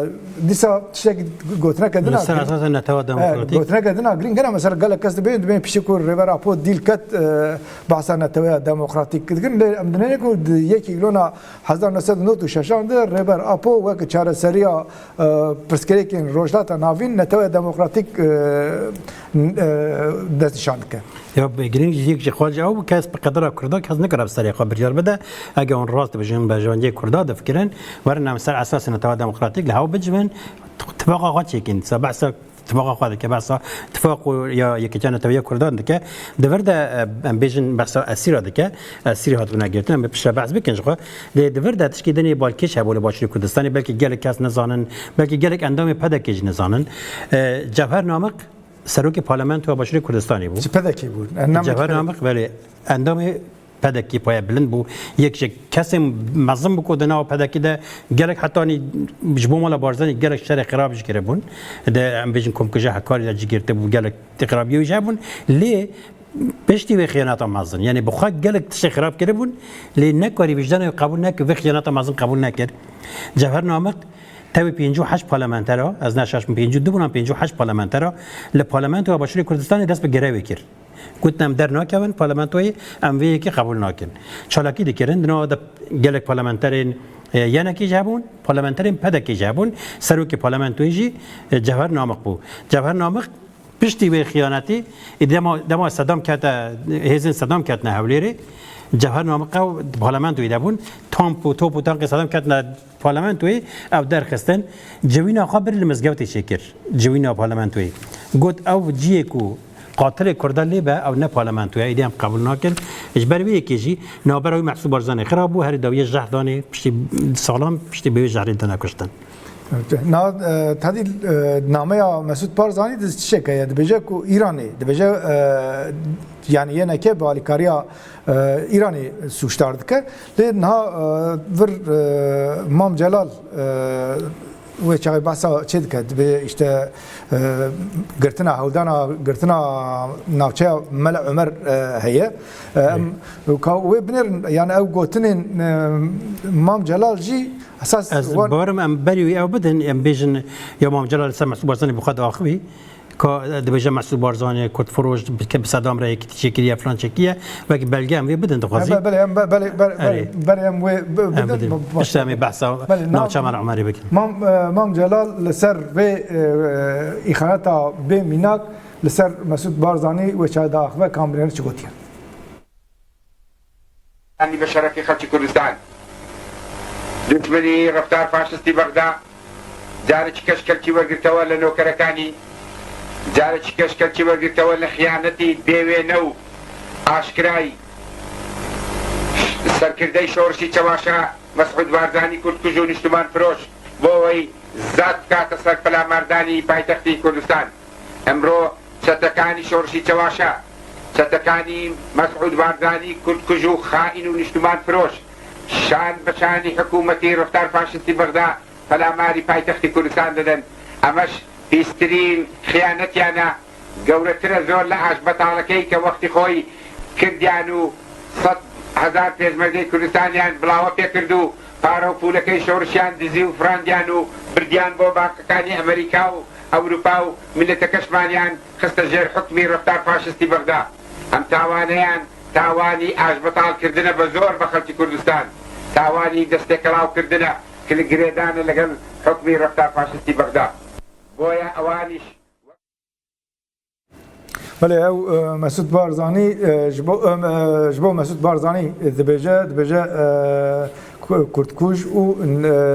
dîsa tiştekî gotineke din a Li ser girîng, esasên netewa e, demokratîk. Gotineke din a girîng hene, mesela gelek kes dibên, dibên piştî ku Rêber Apo dîl ket, e, behsa neteweya demokratîk dikin. Lê em dinêne ku di yekê Îlona hezar neh sed û nod û şeşan de Rêber Apo wek çareseriya, e, pirsgirêkên Rojhilata Navîn neteweya demokratîk, e, n-, e, destnîşan dike. Ya, bi girîng jî yek ji xwe jî ew kes bi qedera Kurda kes nikare bi serê xwe biryar bide. Ege hûn rast dibêjin, berjewendiyê Kurda difikirin, werin em ser esasê netewa demokratîk li hev bicivin, tifaqa xwe çêkin. Sa behsa tifaqa xwe dike, behsa tifaq û ya yekîtiya netewiya Kurdan dike. Di vir de, e, em bêjin behsa esîra dike. Esîrê hatibûne girtin, em ê piştre behs bikin ji xwe. Lê di vir de tişkî dinê balkêş hebû li Başûrê Kurdistanê, belkî gelek kes nizanin, belkî gelek endamê P D K jî nizanin. E, Cevher Namik, Serokê Parlamentoya Başûrê Kurdistanê bû. Ji P D K bû. Endamê Cevher P D K. Namik, belê, endamê P D K paya bilind bû. Yek ji kesên mezin bû ku di nava P D K de gelek hetanî ji bo mala Barzanî gelek şerê xirab jî kiribûn. De em bêjin komkuja Hekarî de jî girtibû, gelek xirabiyê wî jî hebûn. Lê piştî wê xiyaneta mezin, yanî bi xwe gelek tiştê xirab kiribûn, lê nekarî wijdanê wî qebûl nekir, vê xiyaneta mezin qebûl nekir. Cevher Namik tevî pêncî û heşt parlamentera, ez ne şaş bim, pêncî û du bûn an pêncî û heşt parlamentera, li Parlamentoya Başûrê Kurdistanê dest bi grevê kir. Gotin, em dernakevin parlamentoyê, em vê yekê qebûl nakin. Çalakî dikirin, di nava de gelek parlamenterên, e, yenekê jî hebûn, parlamenterên P D K jî hebûn, serokê parlamentoyê jî, e, Cevher Namik bû. Cevher Namik piştî wê xiyanetî, ê dema, dema Sedam kete, hêzên Sedam ketine Hewlêrê, Cevher Namik ew di parlamentoyê de bûn, tamp û top û tankê Sedam ketine parlamentoyê, ew derxistin, civîna xwe bir li mizgewtê çêkir, civîna parlamentoyê. Got, ew ciyê ku qatilê Kurda lê be, ew ne parlamento ye, êdî em qebûl nakin. Ji ber vê yekê jî navbera wî Mesûd Barzanî xirab bû, herî dawiye jehr danê, piştî salan, piştî bi wê jehrê dine kuştin. Na, e, tadî, e, nameya Mesûd Barzanî di tiştek heye, dibêje ku Îranê, dibêje, e, yani Y N K bi alîkariya, e, Îranê sûcdar dike. Lê niha, e, vir, e, Mam Celal, e, wê çaxê behsa çê dike, dibê işte, e, girtina hewdana, girtina navçeya Mele Omer, e, heye. E, em, ka wê binêrin, yani ew gotinên, e, Mam Celal jî esas Ez wan bawerim em berî wî ew bidin, em bêjin ya Mam Celal li ser Mesûd Barzanî bi xwe diaxivî. Ka dibêje Mesûd Barzanî, Kurdfiroş, bi, bi Sedam re yekîtî çêkiriye, filan çêkiriye. Wekî belge em vê bidin, dixwazî? Belê, em be-, belê, belê, Erê. Belê, em wê bi-, Em bidin. bidin. Ba-, baş Piştî em ê behsa Belê, navçe Mala Omerê bikin. Mam, e, Mam Celal li ser vê, e, îxaneta bê mînak, li ser Mesûd Barzanî wê çaxê diaxive, kamberê çi gotiye? Anî bi şerefî xelkî Kurdistan. Duşmenî reftar faşistî Bexda, carekî keşkelkî wergirtewe li nokerekanî, carekî keşkelkî wergirtewe li xiyanetî bêwêne û aşkirayî serkirdeyê şorişî çewaşa Mesûd Barzanî kurdkuj û niştiman firoş bo wey zad bikate ser pelamardanî paytextî Kurdistan. Emro çetekanî şorişî çewaşa, çetekanî Mesûd Barzanî kurdkuj û xaîn û niştiman firoş, şan bi şanî hikûmetî reftar faşistî Bexda pelamarî paytextî Kurdistan didin. Emeş pîstirîn xiyanetiyan e. Gewretir e zor li aşbetalekey ke wextî xwe yî kirdiyan û sed hezar pêşmergeyê Kurdistaniyan bilawe pê kird û pare û pûlekey şorişiyan dizî û firandiyan û birdiyan bo bankekanî Amerîka û Ewropa û miletekişmaniyan xiste jêr hukmî reftar faşistî Bexda. Em tawaneyan, tawanî aşbetal kirdine bi zor bi xelkî Kurdistan. Tawanî destêkelaw kirdine ki li girêdane legel hukmî reftar faşistî Bexda. Boya ewanîş Belê, ew, e, Mesûd Barzanî, e, ji bo, e, e, ji bo Mesûd Barzanî dibêje, dibêje, e, ku-, kurdkuj û,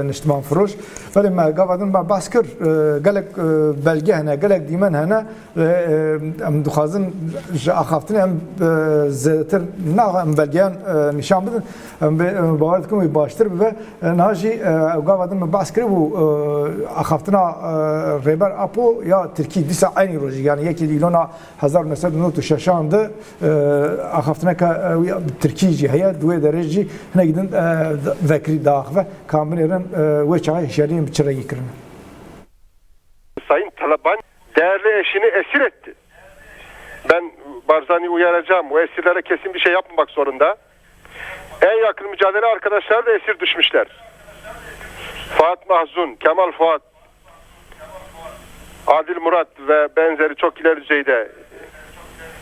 e, niştimanfiroş. Belê, me gava din me behs kir, e, gelek, e, belge hene, gelek dîmen hene. E, e, em dixwazin ji axaftinê em, e, zêdetir naxwe em belgeyan, e, nîşan bidin. Em bê, em bawer dikim wê baştir bibe. E, niha jî, e, ew gava din min behs kiribû, e, axaftina, e, Rêber Apo ya Tirkî dîsa eynî rojî, yani yekê Îlona hezar neh sed û nod û şeşan de, e, axaftineke, e, wî bi Tirkî jî heye, di wê derê jî hinek din, e, vekirî diaxive, ka em binêrin, e, wê çaxê hişyariyên bi çi rengî kirine. Sayın Taliban değerli eşini esir etti. Ben Barzani uyaracağım. O esirlere kesin bir şey yapmamak zorunda. En yakın mücadele arkadaşları da esir düşmüşler. Fuat Mahzun, Kemal Fuat, Adil Murat ve benzeri çok ileri düzeyde.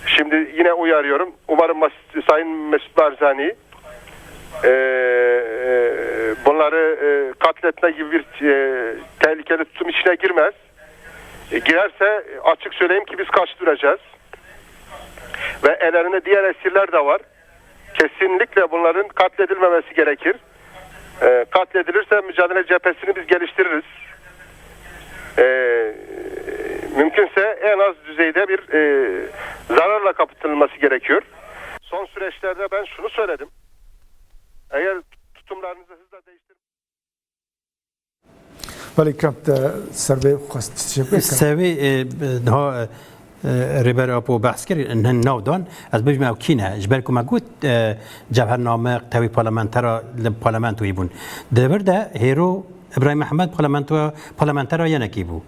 Şimdi yine uyarıyorum. Umarım Mas-, Sayın Mesut Barzani, e, e, bunları, e, katletme gibi bir, e, tehlikeli tutum içine girmez. E, girerse açık söyleyeyim ki biz karşı duracağız. Ve ellerinde diğer esirler de var. Kesinlikle bunların katledilmemesi gerekir. E, katledilirse mücadele cephesini biz geliştiririz. E, mümkünse en az düzeyde bir, e, zararla kapatılması gerekiyor. Son süreçlerde ben şunu söyledim. Eğer tutumlarınızı hızla değiştir- Belê, Kram, te ser vê xwest tiştek bêtir. Ser vê, e, niha, e, Rêber Apo behs kir, hin nav dan, ez bibêjim ew kî ne? Ji ber ku me got, e, Cevher Namiq tevî parlamentera li parlamentoyê bûn. Di vir de Hêro Îbrahîm Mihemed parlamentoya, parlamentera yenekê bû.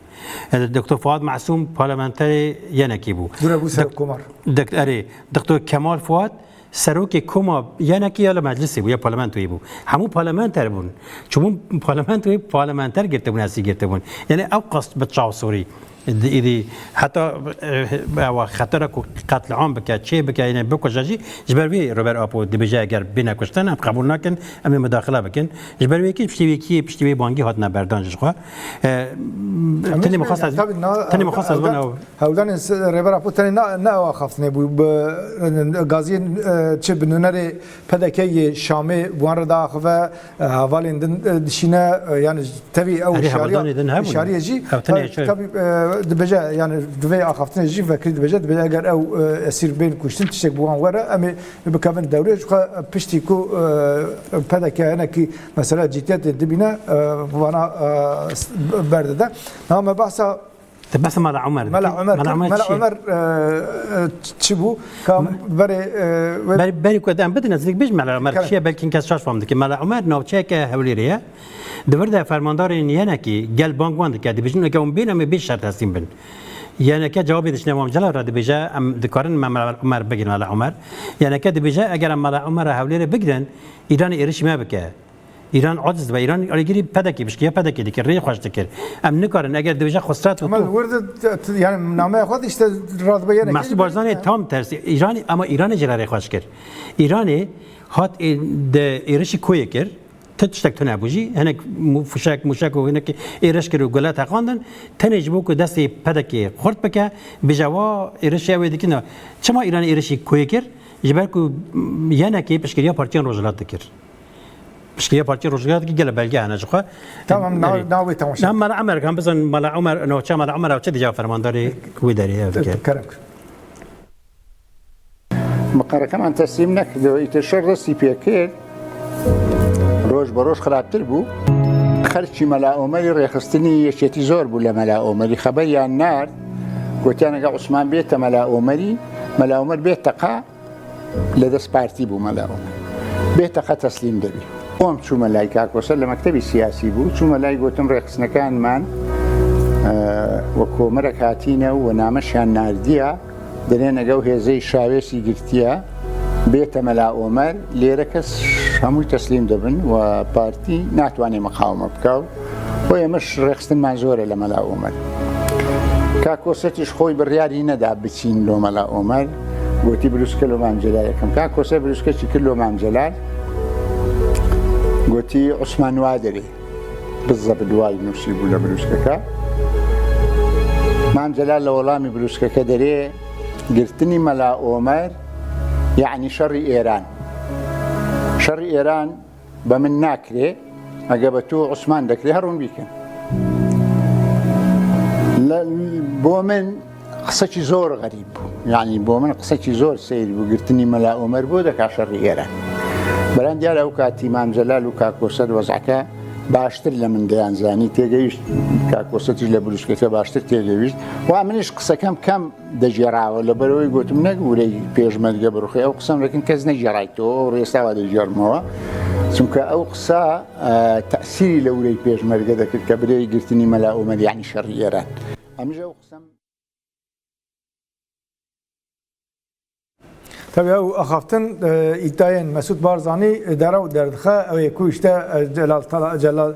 E, Doktor Fuad Masûm parlamenterê yenekê bû. Dûre bû Dok-, serokkomar. Dok-, erê, Doktor Kemal Fuad serokê koma yenekê ya li meclisê bû, ya parlamentoyê bû. Hemû parlamenter bûn. Çimûn parlamentoyê parlamenter girtibûn, hesî girtibûn. Yani ew qas bi çaw sorî. Di, îdî heta, eh, ewa xetera ku qetliam bike, çê bike, yine bikuje jî, ji ber wê Rêber Apo dibêje, eger bêne kuştin, em qebûl nakin, em ê mudaxile bikin. Ji ber wê yekê piştî wê kiyê, piştî wê bangî hatine berdan ji xwe. Eh, Em tenê ê mixwast ez, tabî na, tenê mixwast ez hewldan, bana hewldanên se-, Rêber Apo tenê na, ne ew axaftinê bû. Bi, gaziyên, eh, çi bi nûnerê P D K yê Şamê bi wan re diaxive, e, hevalên din, e, dişîne, e, yani tevî ew Erê, hişyariya, hevaldanê din hebûn. Hişyariyê jî, Ew tenê e, çi? Tabî, e, dibêje, yani di vê axaftinê jî vekirî dibêje, dibêje eger ew, e, esîr bên kuştin, tiştek bi wan were, em ê bikevin dewrê, ji xwe piştî ku, e, P D K hinekî mesela ciddiyetê dibîne, e, vana, e, s-, berdide. Niha me behsa Te behsa Mela Omer Mela dikî? Omer, Mela kir. Omer Mela çi ye? Omer, e, e, çi bû? Ka Me- berê, e, we Berî, berî ku em bidin, ez ê bêjim Mela Omer Kerem. Çi ye, belkî kes şaş fam dike. Mela Omer navçeyeke Hewlêrê ye. Di vir de fermandarên yenekî gel bang wan dike. Dibêjin, eke hûn bên, em ê bê şer teslîm bin. Yeneke cewabê dişine Mam Celal re, dibêje, em dikarin me Mela Omer bigirin, Mela Omer. Yeneke dibêje, eger em Mela Omer re Hewlêrê bigirin, Îranê êrişî me bike. Îran aciz dibe. Îran alîgirî P D K, pişkiya P D K dikir, rê xweş dikir. Em nikarin, eger dibêje xwestra tu Ama tu. Li wir de, te-, te-, yani nameya xwe de işte radibe yenekê Mesûd Barzanî tam tersî. Îranî, ama Îranê jî re rê xweş kir. Îranê hat ê-, de êrişî koyê kir. Ti tiştek tune bû jî. Hinek mu-, fişek, mûşek û hinek êriş kir û gule teqandin. Tenê ji bo ku destê P D K xurt bike, bêje wa êrişê ew ê dikin. Çima Îranê êrişî koyê kir? Ji ber ku, m, yenekê piştgiriya partiyan Rojhilat dikir. Piştgiriya Partiyê Rojhilatê gele belge hene ji xwe. Tamam, na-, Erê. Navê temaşe. Na Mela Omer, em bizin Mela Omer, navçeya Mela Omer ew çi dija fermandarê wê derê ev dike. Kerem. Miqerekeman teslîm nekirdi, îtir şer destî pê kir. Roj be roj xirabtir bû. Xerçî Mela Omerî rêxistinî yekêtî zor bû le Mela Omerî. Xeberiyan nard, gotiyan ege Osman bête Mela Omerî, Mela Omer bête qe, لە دەست پارتی بوومە لە ئەوە. بێتە قە تەسلیم دەبی. ئەوم چوومە لای کاک کۆسەر، لە مەکتەبی سیاسی بوو، چوومە لای گوتم ڕێکخستنەکانمان، ئە، وە کۆمەرەک هاتینە و نامەشیان ناردیە، دەرێن ئەگەو هێزەی شاوێسی گرتیە، بێتە مەلا ئۆمەر، لێرە کەس هەمووی تەسلیم دەبن و پارتی ناتوانێ مقاومە بکا و بۆ ئێمەش ڕێخستنمان زۆرە لە مەلا ئۆمەر. کاک کۆسەتیش خۆی بڕیاری نەدا بچین لۆ مەلا ئۆمەر، گوتی بروسکە لۆ مام جەلال یەکەم. کاک کۆسەر بروسکەکی کرد لۆ مام جەلال، گوتی عوسمان وا دەرێ، بزە بدوای نووسی بوو لە بروسکەکە. مام جەلال لە وەڵامی بروسکەکە دەرێ، گرتنی مەلا ئۆمەر یعنی شەڕی ئێران. شەڕی ئێران بە من ناکرێ، ئەگە بە تۆ عوسمان دەکرێ، هەڕوون بیکەن. لە، بۆ من قسەکی زۆر غەریب بوو. یعنی، بۆ من قسەکی زۆر سەیر بوو، گرتنی مەلا ئۆمەر بۆ دەکا شەڕی ئێران. بەران دیارە ئەو کاتی مام جەلال و کاک کۆسەر وەزعەکە باشتر لە من دەیانزانی، تێگەیشت، کاک کۆسەتیش لە بروسکەکە باشتر تێگەیشت. و منیش قسەکەم کەم دەگێڕاوە، لەبەرەوەی گوتم نەک ورەی پێشمەرگە بڕوخێ، ئەو قسەم دەکەن کەس نەگێڕایتەوە، ئەو ڕێستاوە دەگێڕمەوە. چونکە ئەو قسە، ئە، تەسیری لە ورەی پێشمەرگە دەکرد کە برێی گرتنی مەلا ئۆمەر یعنی شەڕی ئێران. ئەمیش ئەو قسەم Tabii ew axaftin, e, îdayên Mesûd Barzanî, e, derew derdixe, ew ê ku işte, e, Celal Tala-, Celal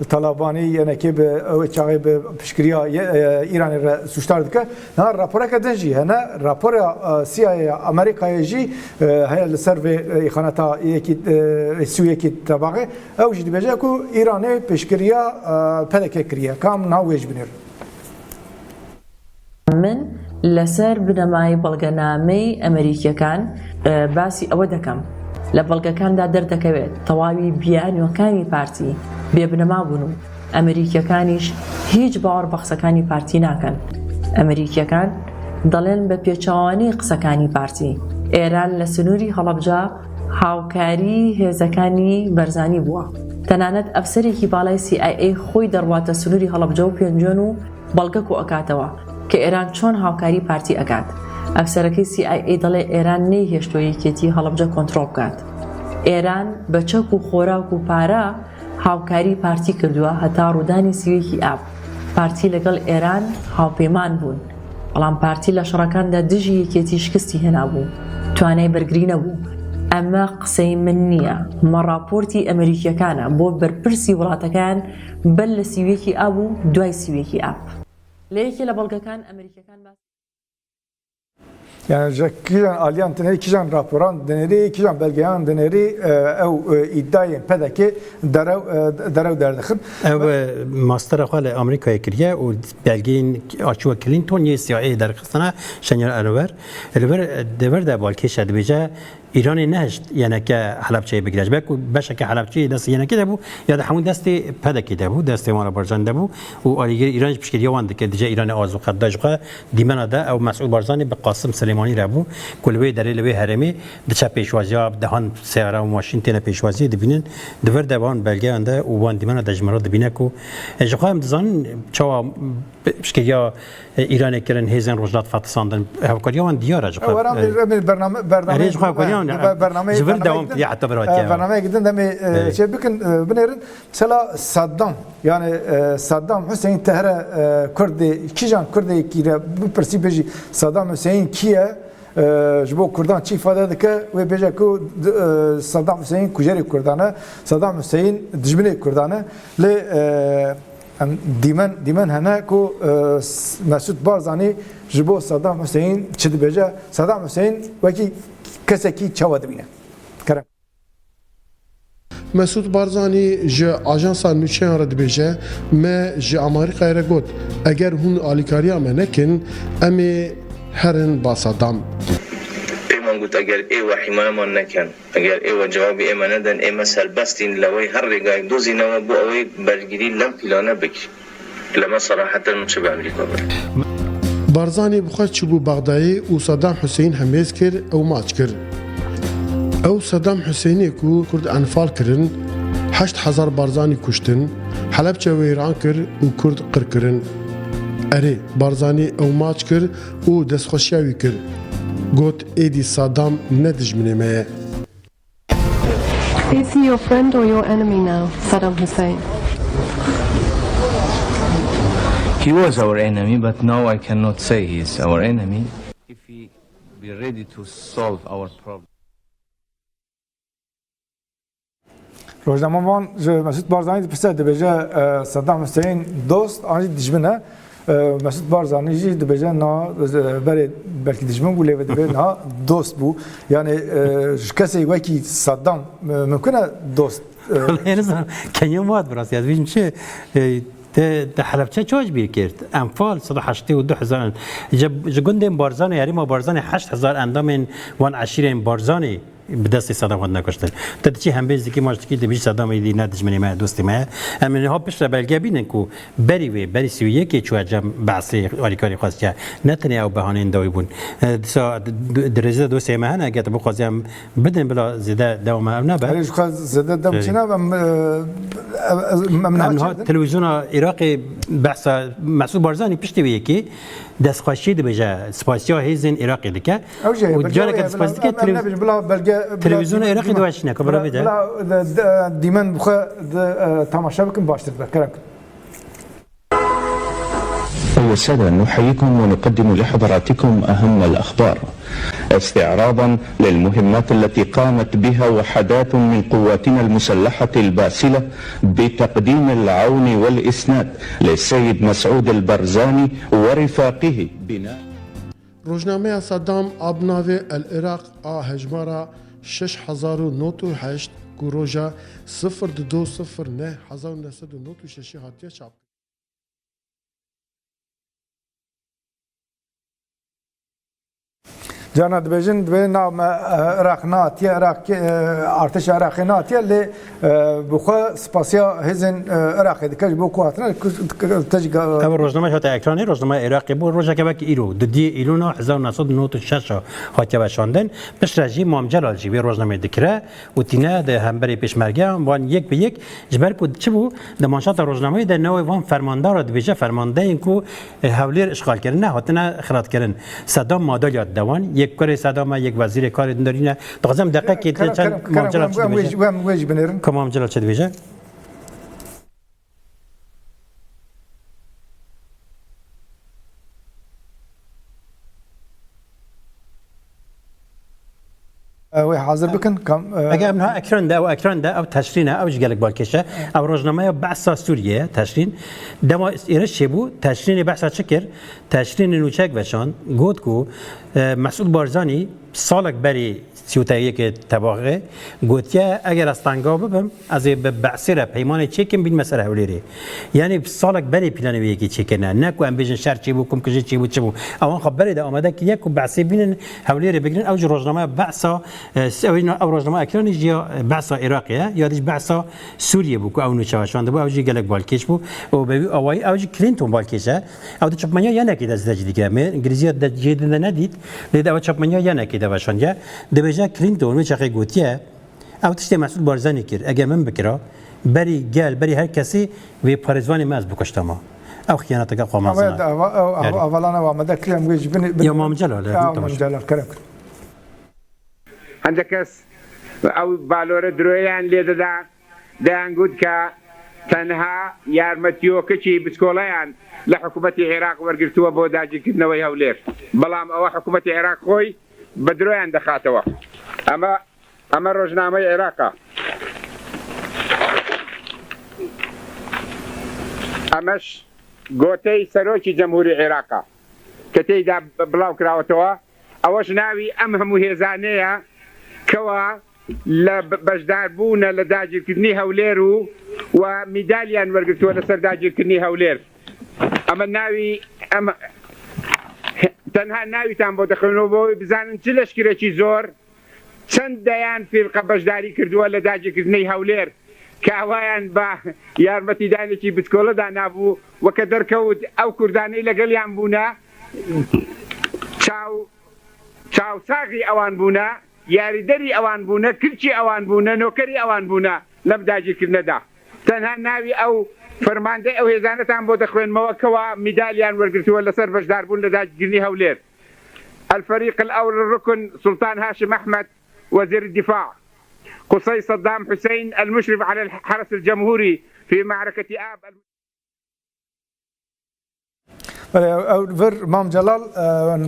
Talabanî yenekê bi, ew ê çaxê bi piştgiriya ye-, e, Îranê re sûcdar dike. Niha raporeke din jî hene, rapora, e, C I A ya Amerîkayê jî, e, heye li ser vê, e, îxaneta yekî, e, sî û yekî tebaxê. Ew jî dibêje ku Îranê piştgiriya, e, P D K kiriye. Ka em niha wê jî binêrin. Min لەسەر بنەمای بەڵگەنامەی ئەمریکیەکان، ئە، باسی ئەوە دەکەم، لە بەڵگەکاندا دەردەکەوێت تەواوی بیانووەکانی پارتی بێبنەما بوون و ئەمریکیەکانیش هیچ باوەڕ بە قسەکانی پارتی ناکەن. ئەمریکیەکان دەڵێن بە پێچەوانەی قسەکانی پارتی، ئێران لە سنووری هەڵەبجە هاوکاری هێزەکانی بەرزانی بووە. تەنانەت ئەفسەرێکی باڵای C I A خۆی دەڕواتە سنووری هەڵەبجە و پێنجۆن و بەڵگە کۆ ئەکاتەوە. کە ئێران چۆن هاوکاری پارتی ئەکات. ئەفسەرەکەی سی ئای ئەی دەڵێ ئێران نەیهێشتووە یەکێتی هەڵەبجە کۆنترۆڵ بکات. ئێران بە چەک و خۆراک و پارە هاوکاری پارتی کردووە هەتا ڕوودانی سیوێکی ئاب. پارتی لەگەڵ ئێران هاوپەیمان بوون، بەڵام پارتی لە شەڕەکاندا دژی یەکێتی شکستی هێنابوو، توانای بەرگری نەبوو. ئەمە قسەی من نییە، مە ڕاپۆرتی ئەمریکیەکانە بۆ بەرپرسی وڵاتەکان بەر لە سیوێکی ئاب و دوای سیوێکی ئاب. لە یەکێ لە بەڵگەکان ئەمریکیەکان باس. Yani ji kîjan aliyan dinêrî, kîjan raporan dinêrî, kîjan belgeyan dinêrî, e, ew, e, îdayên P D K derew, e, derew derdixin. Ew, e, mastera xwe li Amerîkayê kiriye û belgeyên Açû Clinton yê C I A derxistine Şenyar Enwer. Li vir, di vir de balkêş e, dibêje, Îranê nehişt yeneke Helebçeyê bigire. Ji ber ku beşeke Helebçeyê destê yenekê de bû, ya de hemû destê P D K'ê de bû, destê Mala Barzanî de bû û alîgirê Îran jî piştgiriya wan dike, dije Îranê azûqe dida. Ji xwe dîmena de ew Mesûd Barzanî bi Qasim Silêmanî re bû ku li wê derê, li wê herêmê diçe pêşwaziya, dehan seyare û maşîn têne pêşwaziyê dibînin. Di vir de van belgeyan de û van dîmena de ji min re dibîne ku, e, ji xwe em dizanin çawa piştgiriya, e, Îranê kirin, hêzên Rojhilat fetisandin, hevkariya wan diyar e ji xwe. Ew, em ê, em ê bername, bernameyê, erê, ji xwe hevkariya wan, be-, bernameyê, ji vir bernameyê dewam din, kiriye heta vir hatiye. E, bernameyê din em ê, e, Erê. Çê bikin, e, binêrin. Mesela Saddam, yani, e, Saddam Hüseyin te here, e, Kurdê, kîjan Kurdêkî re bipirsî bêjî Saddam Hüseyin kî ye? E, ji bo Kurdan çi îfade dike? Wê bêje ku, e, Saddam Hüseyin kujerê Kurdan e, Saddam Hüseyin dijminê Kurdan e. Lê, e, em dîmen, dîmen hene ku, e, s-, Mesûd Barzanî ji bo Saddam Hüseyin çi dibêje? Saddam Hüseyin wekî kesekî çawa dibîne? Kerem. Mesûd Barzanî ji ajansa nûçeyan re dibêje, me ji Amerîkayê re got, eger hûn alîkariya me nekin, em ê herin ba Sedam. Pê man got, eger ê we hîmayeman nekin, eger ê we cewabî ê me nedin, ê me serbest in, li wê her rêgayê dozîne we bo ew ê bergirî lem pîlane bik. Leme seraheten min çi bi Amerîka bikim. Barzanî bi xwe çûbû Bexdayê û Sedam Huseyîn hemêz kir, ew maç kir. Ew Sedam Huseyînê ku Kurd enfal kirin, heşt hezar Barzanî kuştin, Helebçe wêran kir û Kurd qir kirin. Erê, Barzanî ew maç kir û destxweşiya wî kir. Got, êdî Sedam ne dijminê me ye. Is he your friend or your enemy now, Saddam Hussein? He was our enemy, but now I cannot say he is our enemy. If he be ready to solve our problem. Rojnamevan ji Mesûd Barzanî dipirse, dibêje, e, Saddam Hussein dost an jî dijmin e? E, Mesûd Barzanî jî dibêje, na, e, berê belkî dijmin bû, lê vê dibê niha dost bû. Yani, e, ji kesê wekî Saddam, e, mimkun e dost, e, Wallahî nizanim, keniya min hat bi rastî. Ez bêjim çi, e, te, te Helebçe çawa ji bîr kir? Enfal sed û heştê û du hezar, ji, ji gundên Barzanî, herêma Barzanî heşt hezar endamên wan eşîrên Barzanî bi destê Sedam hatine kuştin. Te diçî hembêz dikî, maç dikî, dibêjî Sedam êdî ne dijminê me ye, dostê me ye. Em ê niha piştre belge bînin ku berî wê, berî sî û yekê çûye cem behsê alîkarî xwestiye. Ne tenê ew behaneyên dawî bûn. E, disa di, di, di rêzê de dostê me hene, eger tu bixwazî em bidin, bila zêde dema me ev nebe. Erê, ji xwe zêde dem Erê. çi nebe, em, e, em, em, em Em niha niha çi dibin? Televîzyona Iraqê behsa Mesûd Barzanî piştî vê yekê destxweşiyê dibêje, spasiya hêzên Iraqê dike. Ew jî heye, û belge careke wê ye, destxweş bila dike, em, em televiz-, nebêjin, bila belge, bila televîzyona dîmen, Iraqê dîmen, diweşîne, ka bila, bila bide. Bila, de, de, dîmen bi xwe de, e, temaşe bikin, baştir dibe. Kerem. أيها السادة، نحييكم ونقدم لحضراتكم أهم الأخبار. استعراضا للمهمات التي قامت بها وحدات من قواتنا المسلحة الباسلة بتقديم العون والإسناد للسيد مسعود البرزاني ورفاقه بناء Rojnameya Saddam a bi navê El Iraq a hejmara şeş hezar û nod û heşt ku roja sifir du sifir neh hezar û neh sed û nod û şeş hatiye çapkirin. Cana dibêjin, dibêjin na me, e, Iraq natiye, Iraq, e, artêşa Iraqê natiye, lê, e, bi xwe spasiya hêzên, e, Iraqê dike ji bo ku hatine, ku, te jî ga- Ev rojname hate ekranê, rojname Iraqê bû, rojeke wekî îro, dudiyê Îlona hezar neh sed û nod û şeş a hatiye veşandin. Piştre jî Mam Celal jî vê rojnameyê dikire û tîne di hemberê pêşmergeyan, wan yek bi yek, ji ber ku çi bû, di manşeta rojnameyê de navê van fermandara dibêje, fermandeyên ku, e, Hewlêr işxal kirine, hatine xilatkirin. Sedam madalya dide wan, yek kurê Sedam e, yek wezîrê karê dindarî ne. Dixwazim deqekê te Kerem, çend kerem, kerem, Mam Celal em, çi em wê dibêje? Jî, em wê jî binêrin. Ku Mam Celal çi dibêje? E, wê hazir bikin, kam, e, Eger em niha ekran de, ew ekran de, ew Teşrîn e, ew jî gelek balkêş e. Ew rojnameya Behsa Sûriyê ye, Teşrîn. Dema êrişê bû, Teşrînê behsa çi kir? Teşrînê nûçeyek veşand, got ku, e, Mesûd Barzanî salek berî sî û yekê Tebaxê gotiye, eger ez tenga bibim, ez ê bi Behsê re peymanê çêkim, bînme ser Hewlêrê. Yanî salek berê planê wê yekê çêkirine. Ne ku em bêjin şer çêbû, komkujî çêbû, çi bû. Ewan xwe berê de amade kiriye ku Behsê bînin, Hewlêrê bigrin. Ew jî rojnameya Behsa, e, ew, ew rojnameya ekranê jî ya, e, Behsa Iraqê ye, ya dî jî Behsa Sûriyê bû ku ew nûçe weşandibû, ew jî gelek balkêş bû. Û bi wî awayî ew jî Clinton balkêş e. Ew di çapmeniya yenekê de zî de jî digire. Me Îngilîziya de cihê din de nedît, lê de ew çapmeniya yenekê de weşandiye. Dibêje Clinton wê çaxê gotiye, ew tiştê Mesûd Barzanî kir, eger min bikira, berî gel, berî her kesî vê parêzvanê me ez bikuştama. Ew xiyaneteke xwe mezin e. Ew, ew, ew, Yanî. Evalana wa me de kiriye, em wê jî binê, Ya Mam Celal, e, Ya tamam. Mam Celal, kerem kir. Hende kes ew balore dirûyeyan lê dida, deyan got ke tenha yarmetiyokiçî biskoleyan li hikûmetî Iraq wergirtiwe bo dagirkirnewey Hewlêr. Belam ewe hikûmetî Iraq xwe bi dirûyeyan dixatewe. Eme, eme rojnameyê Iraq e. Emeş gotey Serokî Cemhûrî Iraq e ke teyda bilav kirawetewe. Ewe ji navî em hemû hêzanê ye kewa li be-, beşdarbûne li dagirkirinî Hewlêr û we mîdalyan wergirtiwe li ser dagirkirinî Hewlêr. Eme navî, em tenha navî tan bo dixwînim, bo wê bizanin çi leşkirekî zor, çend deyan fîrqe beşdarî kirdiwe li dagirkirinê Hewlêr, ke ewayan ba yarmetîdanekî biskole danabû, weke derkewt ew kurdanê legeliyan bûne, çaw, çawsaxî ewan bûne, yarîderî ewan bûne, kirkî ewan bûne, nokerî ewan bûne, lem dagirkirine de. Tenha navî ew fermandê ew hêzanetan bo dixwênmewe kewa mîdalyan wergirtiwe li ser beşdarbûn li dagirkirinî Hewlêr. الفريق الأول الركن سلطان هاشم أحمد وزير الدفاع، قصي صدام حسين المشرف على الحرس الجمهوري في معركة آب. Belê, ew vir Mam Celal, e,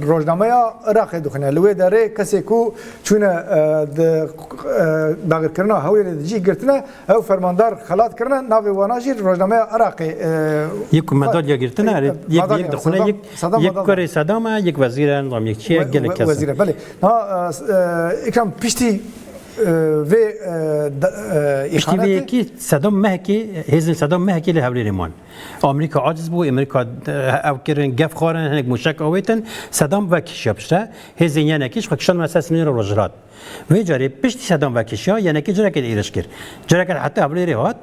rojnameya Iraqê dixwîne. Li wê derê kesê ku çûne, e, di, e, dagirkirina Hewlêrê de cih girtine, ew fermandar xelat kirine, navê wana jî rojnameya Iraqê, e, Yek ku madalya girtine, e, yek, madalya, yek dixwîne, Sedam, yek, Sedam yek madalya. Kurê Sedam e, yek wezîr e, nizam yek çi ye, We-, gelek we-, kes e. Wezîr e, belê. Ha, e, s-, e, Îkram, piştî, e, vê, e, de, e, Piştî vê îhanetê yekî Sedam mehekê, hêzên Sedam mehekê li Hewlêrê man. Amerîka aciz bû, Amerîka, e, ew kirin, gef xwarin, hinek mûşek awêtin, Sedam vekişiya piştre. Hêzên yenekî ji xwe kişandine ser sinûra rojhilat. Vê carê piştî Sedam vekişiya, yenekê carekê êriş kir. Carekê heta Hewlêrê hat.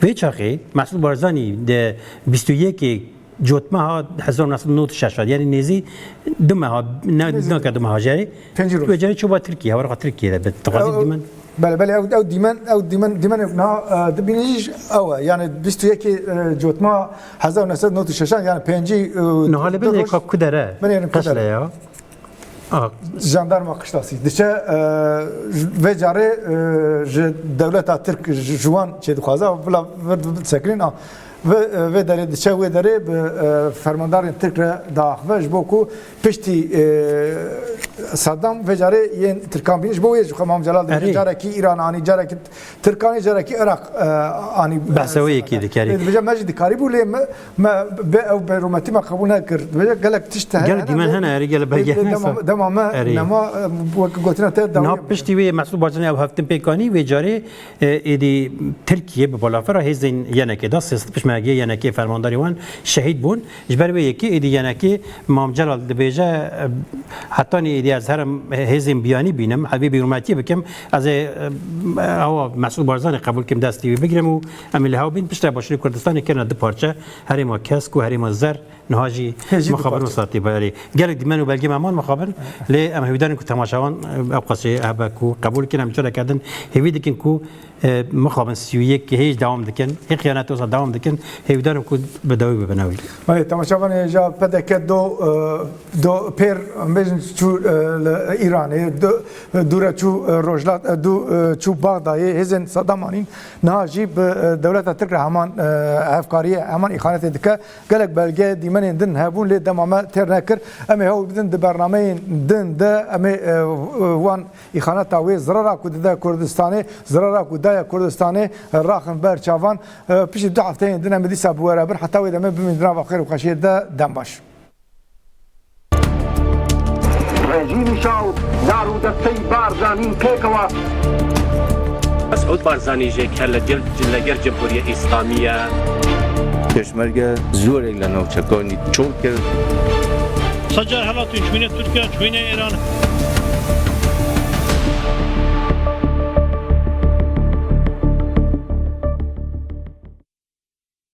Vê çaxê Mesûd Barzanî di bîst û yekê Cotmeha hezar neh sed û nod û şeş hat. Yanî nêzî du meha, ne, Nêzî nake du meha jarê. Pêncî roj. Vê carê çûba Tirkiye, hewara xwe Tirkiye de bit. Dixwazî Ew, dîmen. Belê, belê, ew, ew dîmen, ew dîmen, dîmen na, e, dibînî jî ew e. Yanî bîst û yekê, e, Cotmeha hezar neh sed û nod û şeş, yanî pêncî, e, Niha li du binê roj. Ka ku dere? Binê ku Qeşle dere. Ya. Ah. Jandarma Qiştasî diçe, e, vê carê, e, ji dewleta Tirk ji, ji wan çêdixwaze, bila vir, vir sekinîn, a, vê, e, vê derê diçe, wê derê bi, e, fermandarên Tirk re diaxive, ji bo ku piştî, e, Sedam vê carê yên Tirkan bînin, ji bo wê ji xwe Mam Celal dibêje, Erê. carekî Îran anî, carekî Tirkanê, carekî Iraq, e, anî, Behsa wê e, yekê dikerî. Dibêje me jî dikarîbû, lê me, me bê ew berûmetî me qebûl nekir. Dibêje gelek tişt hene, Gelek dîmen hene, erê, gelek belge hene. Dema, dema me, Erê. nema, e, wek gotina te dawî Niha ye. Piştî wê Mesûd Barzanî ew heftin pêk anî, vê carê, e, êdî Tirkiye bi balafira hêzên yenekê da, sê sed pişmergeyê yenekê fermandarê wan şehîd bûn. Ji ber wê yekê êdî yenekê Mam Celal dibêje, e, hetanî Diye ez herim hêzên biyanî bînim, ez vê bêhurmetiyê bikim, ez ê, e, ewa Mesûd Barzanî qebûl kim, destî wî bigrim û em ê li hev bin. Piştre Başûrê Kurdistanê kirine du parçe, herêma kesk û herêma zer, niha jî Hêzî du mixabin û parçe. Satî berê. Gelek dîmen û belgê me man mixabin, lê em hêvîdar in ku temaşevan, e, ew qasê hebe ku qebûl kin, em careke din hêvî dikin ku, e, mixabin sî û yek hêj dewam dikin, hê xiyanet wisa dewam dikin, hêvîdar in ku bi dawî bibine wî. Belê, temaşevanê ja P D K do, e, do pêr, em bêjin, çû, e, li Îranê, do, dû re çû, e, Rojhilat, e, dû, e, çû Baxdayê, hêzên Sedam anîn, niha jî bi, e, dewleta Tirk re heman, e, hevkariyê, heman îxanetê dike. Gelek belge, dîmenên din hebûn, lê dema me têr nekir. Em ê hewl bidin di bernameyên din de, em ê, e, wan îxaneta wê, zirara ku dide Kurdistanê, zirara ku daye Kurdistanê, e, raxin ber çavan. E, piştî du hefteyên din em ê dîsa bi we re bin. Heta wê demê bimînin di nava xêr û xweşiyê de. Dem baş. Rejîmî şal dar û desteyî Barzanî pêkewa. Mesûd Barzanî jêker li gel, li gel Cumhuriyet Îslamî ye. Pêşmerge zorek li navçekanî çol kir. Sed car hela tu çûyîne Tirkiye, çûyîne Îran.